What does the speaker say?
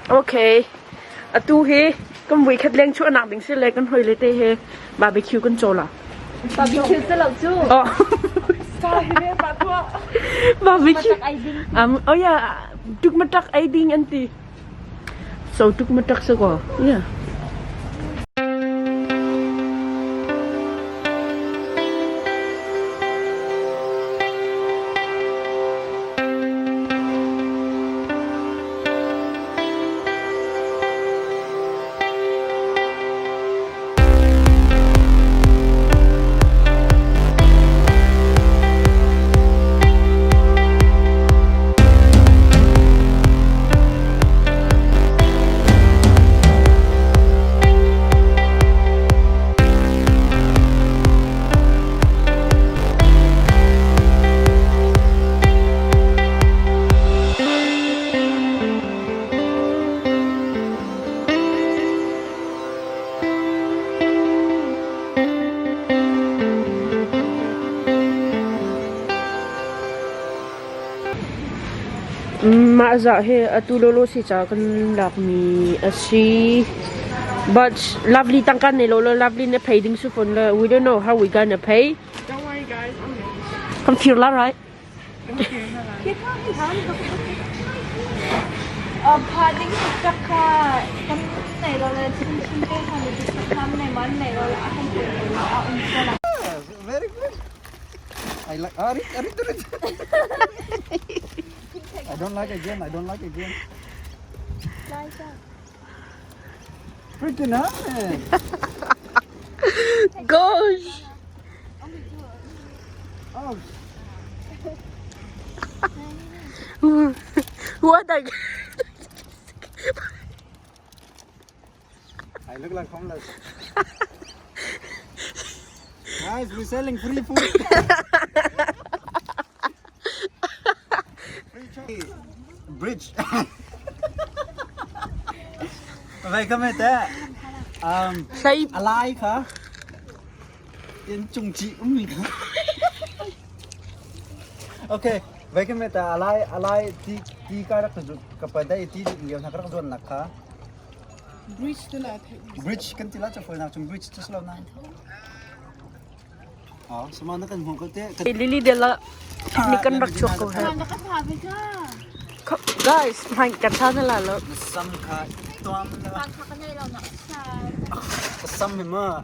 Okay. Atu hi kan vui khat leng chuahnak ding si le kan hoi le te he barbecue kan caw la. Barbecue cu lo cu. Oh. Barbecue. Oh yeah, tuk matak ei ding an ti. So tuk matak sa ko. Yeah. Mah zah hi atu lawlaw si ca kan lakmi a si. But lovely tangka nei lo lovely na pay ding su phone le we don't know how we gonna pay. Don't worry guys, I'm ready. Come here la right? Very good. I like. Ah, read, read, read. I don't like again. I don't like again. Freaking hell, man. Gosh. Oh, What the I look like homeless. Guys, we're selling free food. free chocolate. Bridge. Vậy không te. Um, Say alai kha. Yên trung chị cũng mình kha. Okay, vậy cái mẹ ta alai alai ti ti ka rak ka pa dai ti nhiều na ka rak zuan nak kha. Bridge tu la thei. Bridge kan ti la cha foi nak chung bridge chu slo na. Oh, sama na kan hmu ko te. Lily de la ni kan rak chuak ko ha. Guys, hang kan tha na la lo. Sam kha tuam na. Sam mi ma.